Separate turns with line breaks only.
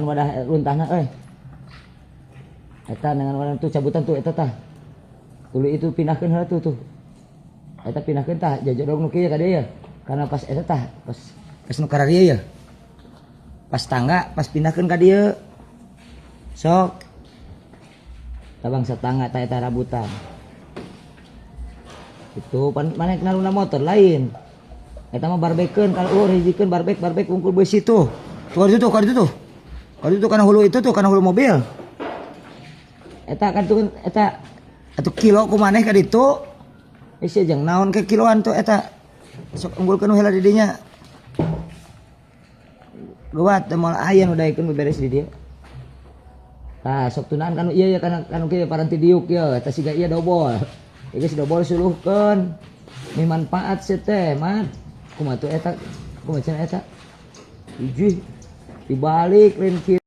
Wadah runtahna euy. Eta neangan wadah tuh, cabutan tuh eta tah. Tuluy itu pindahkeun heula tuh tuh. Eta pindahkeun tah, jajodog nu kieu ka dieu ya. Karena pas eta tah, pas pas nu kararieu ya. Pas tangga, pas pindahkeun ka dieu. Sok. Tah, bangsa tangga tah eta rabutan. Itu pan mana kenal motor lain. Eta mah barbekeun kalau luhur hijikeun barbek barbek wungkul beusi tuh. Tuh ka ditu tuh, ka ditu tuh. Ka ditu kana hulu itu tuh, kana hulu mobil. Eta kan tuh eta atuh kilo ku maneh ka ditu. Eh, sia jeung naon ke kiloan tuh eta. Sok unggulkeun heula di dinya. Geuwat teh moal aya nu daekeun beberes di dieu. Tah, sok tunaan kanu ieu ya, kana kanu kieu paranti diuk ye, eta siga ieu dobol. Ieu geus dobol, suluhkeun. Mi manfaat sia teh, Mat. Kumaha tuh eta? Kumaha cenah eta? Hiji dibalik lain kieu.